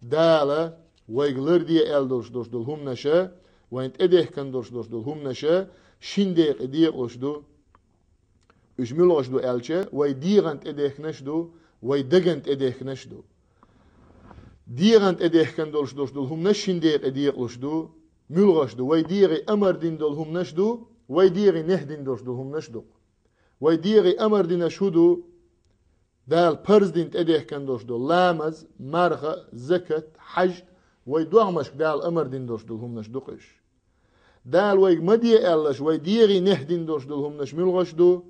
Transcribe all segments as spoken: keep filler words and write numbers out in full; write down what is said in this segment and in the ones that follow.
Дала вайга ларде аьлла долуш долуш долу хӀуманаша, вайна тӀедехкан долуш долуш долу хӀуманаша шин декъе декъалуш ду. Уьш муьлхаш ду аьлча, вай дегӀан тӀедехканаш ду, вай даган тӀедехканаш ду. ДегӀан тӀедехкан долуш долуш долу хӀуманаш шин декъе декъалуш ду, муьлхаш ду, вай дегӀе амар дина долу хӀуманаш ду, вай дегӀе нехь дина долуш долу хӀуманаш ду. Вай дегӀе амар динаш хӀун ду? Дала парз дина тӀедехкан долуш долу ламаз, марха, закат, хьаж, вай догӀмашка Дала амар дина долуш долу хӀуманаш ду-кх уьш. Дала вайга ма де аьллаш, вай дегӀе нехь дина долуш долу хӀуманаш муьлхаш ду,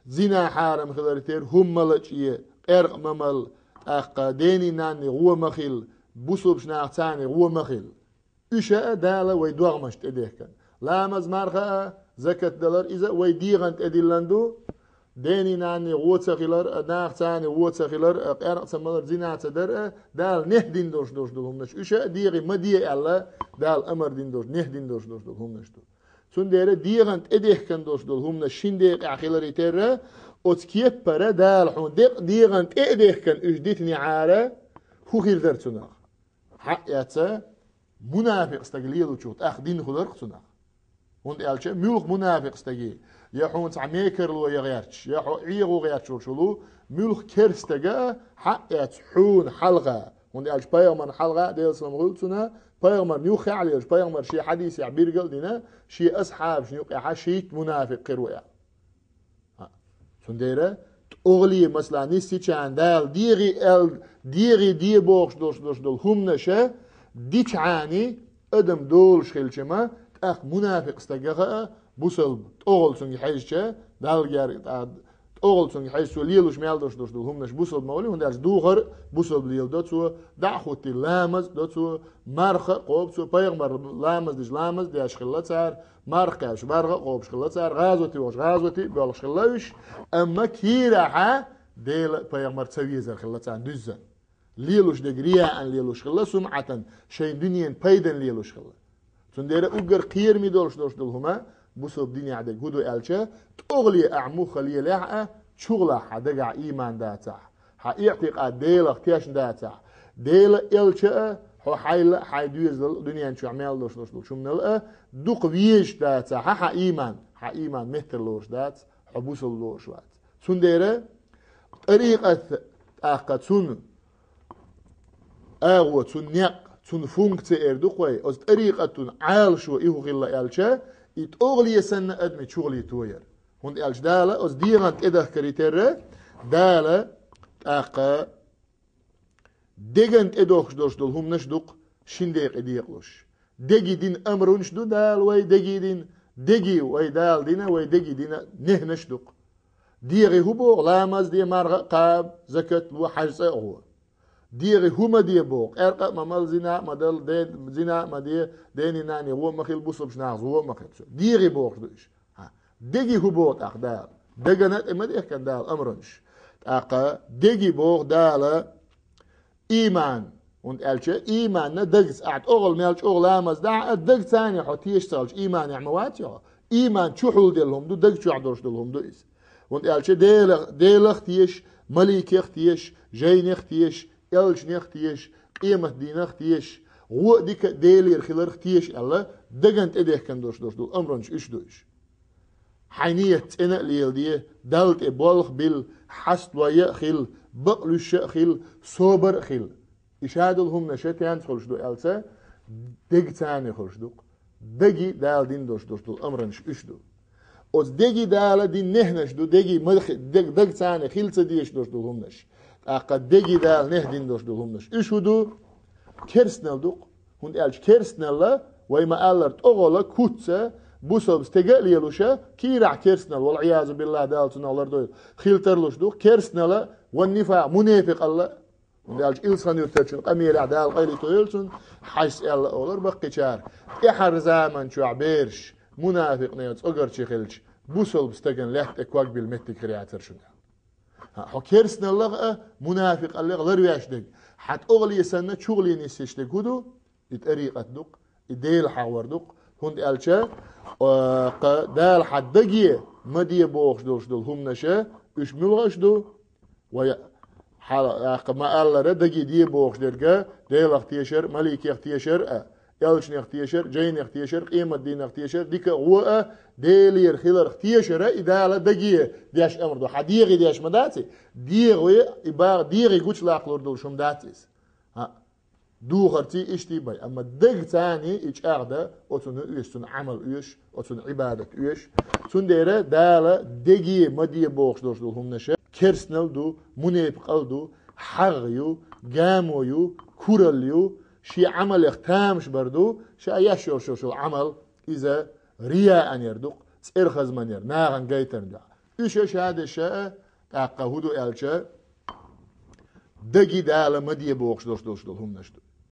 зина хьарам хилар тера, хӀума ма лачкъае, къаьркъа ма мала, тӀаккха дений-нанний гӀо ма хила, бусулбачу нахаца царний гӀо ма хила. Уьш а Дала вай догӀмаш тӀедехкан. Ламаз, марха а, закат далар, иза а вай дегӀан тӀедиллан ду. Дений-нанний гӀо ца хилар а, нахаца царний гӀо ца хилар а, къаьркъа ца малар, зина ца дар а, Дала нехь дина долуш долуш долу хӀуманаш. Уьш а дегӀе ма де аьлла, Дала амар дина долуш, нехь дина долуш долуш долу хӀуманаш ду. Цундела дегӀан тӀедехкан долуш долу хӀуманаш шин декъехь хиларе терра, оцу кеппара Дала хьуна декъ дегӀан тӀе а дехкан уьш дитинехьара, хӀун хир дара цунах? Хьаъ яц, мунафикъ стаг лелачух тӀаккха дин хиларх цунах. ХӀунда аьлча муьлха мунафикъ стаге, я хьуна цхьа мекарло я гӀерташ, я хьо Ӏехо гӀерташ волуш волу, муьлха керстага а хьаъ яц хьуна хьалха. ХӀунда аьлча пайхамарна хьалха а, Делан салам хуьлда цунна, пайхамарна юххехь а лелаш, пайхамар шен хьадисехь биргал а дина, шен асхьабашна юкъехьа шийтта мунафикъ хир ву аьлла. Цундела тӀогӀале, масала, нисдичхьана Дала дегӀе аьлла, дегӀе де бохуш долуш долуш долу хӀуманаша дичхьана адам долуш хилча ма, тӀаккха мунафикъ стагах а бусалба тӀогӀал цунга хьежча, Далла герга тӀаккха тӀогӀал цунга хьежча, цо лелуш мел долуш долуш долу хӀуманаш бусалба ма вали, хӀунда аьлча духар бусалба леладо цо, дӀа а хӀуттий ламаз а до цо, марха а кхобу цо, пайхамар ламаз дича ламаз а деш хилла цара, марха кхаьбча марха а кхобуш хилла цара, гӀазоте вахча гӀазоте а боьлхуш хилла уьш, амма кийрахьа Дела а пайхамар а ца везар хилла царна дуьззина. Лелуш дерг рияан лелуш хилла, сумӀатан, шайн дуьненан пайдан лелуш хилла. Цундела уггар кхераме долуш долуш долу хӀума бусалба динехь дерг хӀун ду аьлча, тӀогӀале ахь муха лелахь а, чугӀалахь хьан дагахь иман дацахь, хьан иӀтикъад Делах тешна дацахь, Дела а, элча а, хьо хьайл а, хьайн доьзалал а, дуьнен чохь мел долуш долуш долчу хӀуманал а дукха везаш дацахь хьан иман, хьан иман меттар лоруш дац, хьо бусалба лоруш вац. Цундела тӀарикъат тӀаккха цунна агӀо, цунна некъ, цунна функция эр ду-кх вай, оцу тӀарикъатан Ӏалашо и хӀун хилла аьлча, и тӀогӀале санна адаме чугӀале тояр. ХӀунда аьлча Дала оцу дегӀан тӀедахкаре терра, Дала тӀаккха деган тӀедохкуш долуш долу хӀуманаш ду-кх шин декъе декъалуш. Деги дина амрунаш ду Дала вай деги дина, деги вай Дала дина, вай деги дина нехьнаш ду-кх. ДегӀе хӀун боху? Ламаз де, марха а кхаба, закат ло, хьаьж цӀа а гӀо. ДегӀе хӀун ма де боху? Къаьркъа а ма мала, зина а ма дала, де-, зина а ма де, дений-наний гӀо а ма хила, бусалбачу нахаца гӀо а ма хила цо. ДегӀе бохуш ду уьш. ХӀа. Деги хӀун боху тӀаккха Дала? Дагана тӀе ма дехкан Дала амранаш. ТӀаккха деги боху Дала иман. ХӀунда аьлча иманна дагца ахь тӀогӀал мел чӀогӀа ламаз дахь а, дагца царна хьо теша ца хилча, иманехь ма вац хьо. Иман чухьулделла хӀума ду, даг чохь долуш долу хӀума ду иза. ХӀунда аьлча Дела, Делах теша, маликех теша, жайнех теша, элчанех теша, къематдийнах теша, гӀо а дика а Делера хиларх теша аьлла, дагана тӀедехкан долуш долуш долу амранаш уьш ду уьш. Хьайн ният цӀена а леладе, Далла тӀе болх а билла, хьасталой а хила, бакълуьйш а хила, собар а хила. И шадолу хӀуманаш тенца хуьлуш ду аьлча, деги царна хуьлуш ду-кх. Деги Дала дина долуш долуш долу амранаш уьш ду. Оцу деги Дала дина нехьнаш ду, деги ма-, дег-, даг царна хила ца дезаш долуш долу хӀуманаш. ТӀаккха деги Дала нехь дина долуш долу хӀуманаш уьш хӀун ду? Керстанал ду-кх. ХӀунда аьлча керстаналла, вай ма-аллара, тӀогӀала, куцца, бусалба стега а лелуша, кийрахь керстанал, вал-Ӏиязу биллахӀ, Дала цунах лардойла, хила тарлуш ду-кх. Керстанала, ван-нифакъ, мунепикъалла. ХӀунда аьлча Илсхан-Юьртарчун къамелехь Дала къайле тойойла цунна, хьажа аьлла олар баккхийчара: тӀаьхьара заман чохь бераш мунафикъийн цӀогарчий хилча, бусалба стагана лаьтта тӀе ког билла меттиг хир яцара шуна. ХӀа, хьо керстаналлах а, мунафикъаллех ларвеш дерг, хьан тӀогӀале санна чугӀале нисъеш дерг хӀун ду? И тӀарикъат ду-кх, и Дела хьахор ду-кх, хӀунда аьлча, а, кха Дала хьан даге ма де бохуш долуш долу хӀуманаша, уьш муьлхаш ду? Вай Хьала, тӀаккха ма-аллара, даги де бохуш дерг а, Делах тешар, маликех тешар а, элчанех тешар, жайнех тешар, къематдийнах тешар, дика а, гӀо а, Делера хиларх тешар а, и Дала даги деш амр ду. Хьан дегӀи деш ма дац и? ДегӀи, и багӀа дегӀи гучалакхалур долуш хӀума дац иза. ХӀаъ, духарций иштта бай, амма даг царний и чӀагӀдан, оцунна оьшу, цунна Ӏамал оьшу, оцунна Ӏибадат оьшу. Цундела Дала даги ма де бохуш долуш долу хӀуманаш керстанал ду, мунепикъал ду, хьагӀ ю, гамо ю, куралла ю, шен Ӏамалех тамаш бар ду, ша еш йолуш йолу Ӏамал иза рияанера ду-кх, цӀерхазманера, нахана гайтарна дуьхьа. Уьш а шадерш а, тӀаккха хӀун ду аьлча, даги Дала ма де бохуш долуш долуш долу хӀуманаш ду.